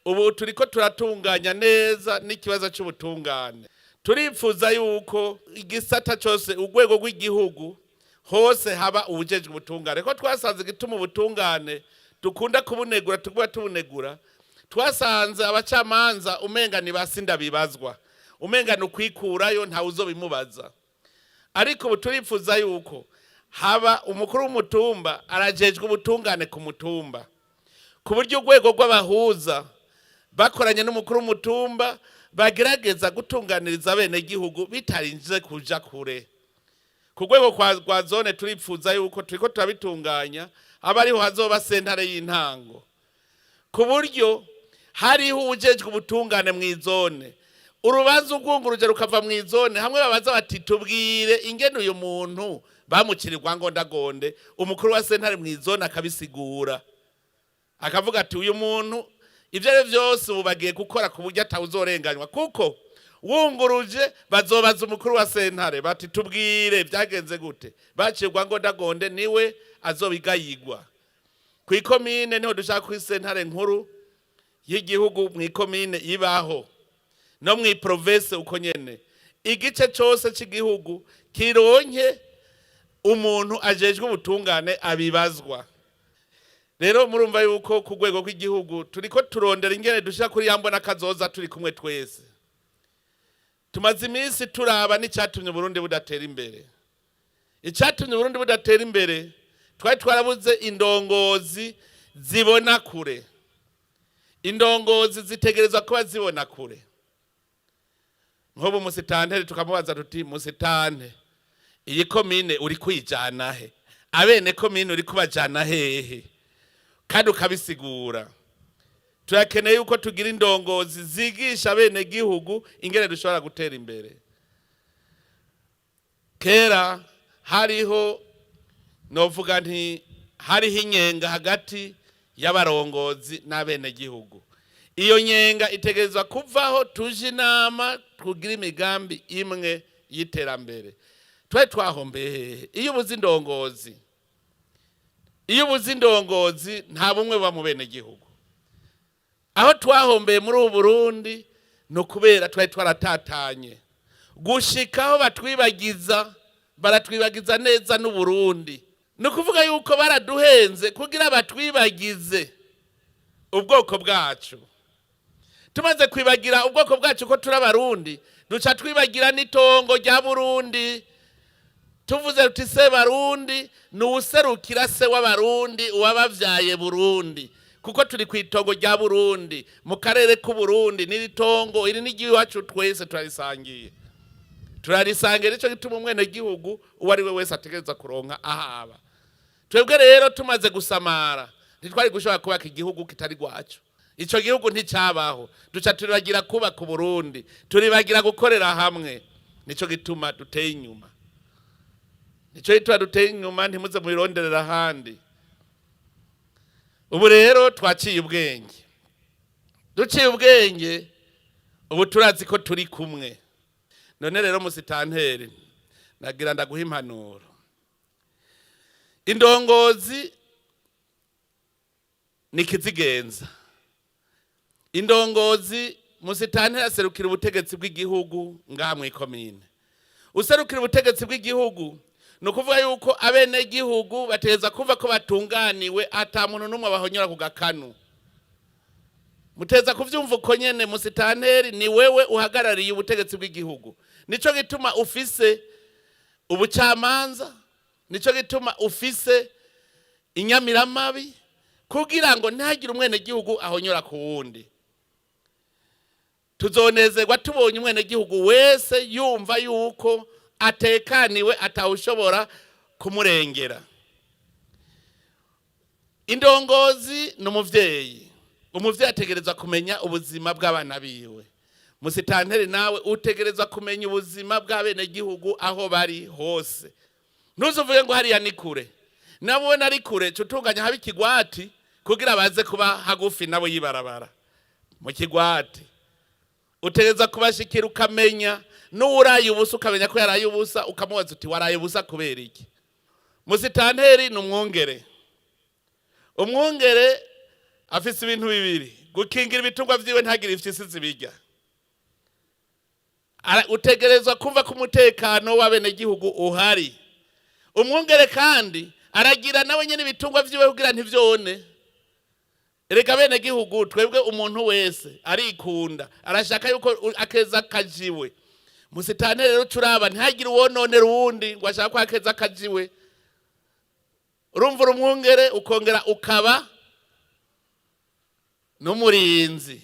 Ubu turiko turatunganya neza n'ikibazo cy'ubutungane. Turifuza yuko igisata cyose, urwego rw'igihugu hose, haba uwujejwe ubutungane, ko twasanze igituma ubutungane dukunda kubunegura, tuguba tubunegura, twasanze abacamanza umenga ni basinda bibazwa, umenga ni ukwikurayo, ntawe uzobimubaza. Ariko ubu turifuza yuko haba umukuru w'umutumba arajejwe ubutungane ku mutumba, ku buryo urwego rw'abahuza bakoranye n'umukuru w'umutumba bagerageza gutunganiriza abenegihugu bitarinze kuja kure. Ku rwego rwa zone turifuza yuko, turiko turabitunganya, aba ariho hazoba sentare y'intango, ku buryo hariho uwujejwe ubutungane mu izone. Urubanza urwunguruje rukava mu izone, hamwe babaza bati: "Tubwire ingene uyu muntu bamucirirwa ngondagonde", umukuru wa sentare mu izone akabisigura, akavuga ati: "Uyu muntu ibyo ari byo byose ubu bagiye gukora ku buryo atawuzorenganywa", kuko wunguruje bazobaza umukuru wa sentare bati: "Tubwire byagenze gute bacirwa ngondagonde", niwe azobigayigwa. Ku ikomine niho dushaka ku sentare nkuru y'igihugu mu ikomine ibaho, no mu iprovince uko nyene, igice cyose cy'igihugu kironke umuntu ajejwe ubutungane abibazwa. Rero murumva yuko ku rwego rw'igihugu turiko turondera ingene dushira kuri ya mbona kazoza turi kumwe twese. Tumaze iminsi turaba n'icyatumye Burundi budatera imbere. Icyatumye Burundi budatera imbere, twari twarabuze indongozi zibona kure. Indongozi zitegerezwa kuba zibona kure. Nk'ubu musitanteri tukamubaza tuti: "Musitante, iyi komine uri kwijana he? Abene komine uri kubajana hehe?" Kandi ukabisigura. Turakeneye yuko tugira indongozi zigisha bene gihugu ingene dushobora gutera imbere. Kera hariho, novuga nti hariho inyenga hagati y'abarongozi n'abenegihugu. Iyo nyenga itegerezwa kuvaho, tuje inama, tugira imigambi imwe y'iterambere. Twari twahombeye hehe? Iyo ubuze indongozi, iyo ubuze indongozi, nta bumwe buba mu benegihugu. Aho twahombeye muri ubu Burundi ni ukubera twari twaratatanye gushikaho batwibagiza, baratwibagiza neza n'Uburundi. Ni ukuvuga yuko baraduhenze kugira batwibagize ubwoko bwacu. Tumaze kwibagira ubwoko bwacu ko turi Abarundi, duca twibagira n'itongo rya Burundi. Tuvuze tuti se Barundi ni uwuserukira se w'Abarundi, uwabavyaye Burundi, kuko turi ku itongo rya Burundi, mu karere k'Uburundi. N'iri tongo iri n'igiwacu, twese turarisangiye, turarisangiye. Nico gituma umwenegihugu uwo ari we wese ategereza kuronka ahaba. Twebwe rero tumaze gusamara, ntitwari gushobora kubaka igihugu kitari rwacu. Ico gihugu nticabaho. Duca turibagira kubaka Uburundi, turibagira gukorera hamwe. Nico gituma duteye inyuma, nico gituma duteye inyuma. Ntimuze mubironderera ahandi. Ubu rero twaciye ubwenge, duciye ubwenge, ubu turazi ko turi kumwe. None rero musitanteri, nagira ndaguha impanuro. Indongozi ni kizigenza. Indongozi, musitanteri aserukira ubutegetsi bw'igihugu ngaha mw'ikomine. Userukira ubutegetsi bw'igihugu, ni ukuvuga yuko abenegihugu bategereza kumva ko batunganiwe, ata muntu n'umwe bahonyora ku gakanu. Muteza kuvyumva uko nyene. Musitanteri, ni wewe uhagarariye ubutegetsi bw'igihugu. Nico gituma ufise ubucamanza, nico gituma ufise inyamiramabi, kugira ngo ntihagire umwenegihugu ahonyora ku wundi. Tuzonezerwa tubonye umwenegihugu wese yumva yuko atekaniwe, atawushobora kumurengera. Indongozi ni umuvyeyi. Umuvyeyi ategerezwa kumenya ubuzima bw'abana biwe. Musitanteri, nawe utegerezwa kumenya ubuzima bw'abenegihugu aho bari hose. Ntuzuvuge ngo hariya ni kure. Nabona ari kure, cutunganya habe ikigwati kugira baze kuba hagufi nabo yibarabara mu kigwati. Utegereza kubashikira, ukamenya n'uwuraye ubusa, ukamenya ko yaraye ubusa, ukamubaza uti: "Waraye ubusa kubera iki?" Musitanteri ni umwungere. Umwungere afise ibintu bibiri: Gukingira ibitungwa vyiwe ntagire ifyisi zibirya. Utegerezwa kumva ko umutekano w'abenegihugu uhari. Umwungere kandi aragira nawe nyene ibitungwa vyiwe kugira ntivyone. Erega abenegihugu, twebwe umuntu wese arikunda, arashaka yuko akeza kajiwe. Musitani rero curaba ntihagire uwononera uwundi ngo ashaka ko akeza kajiwe. Urumva, uri umwungere ukongera ukaba n'umurinzi.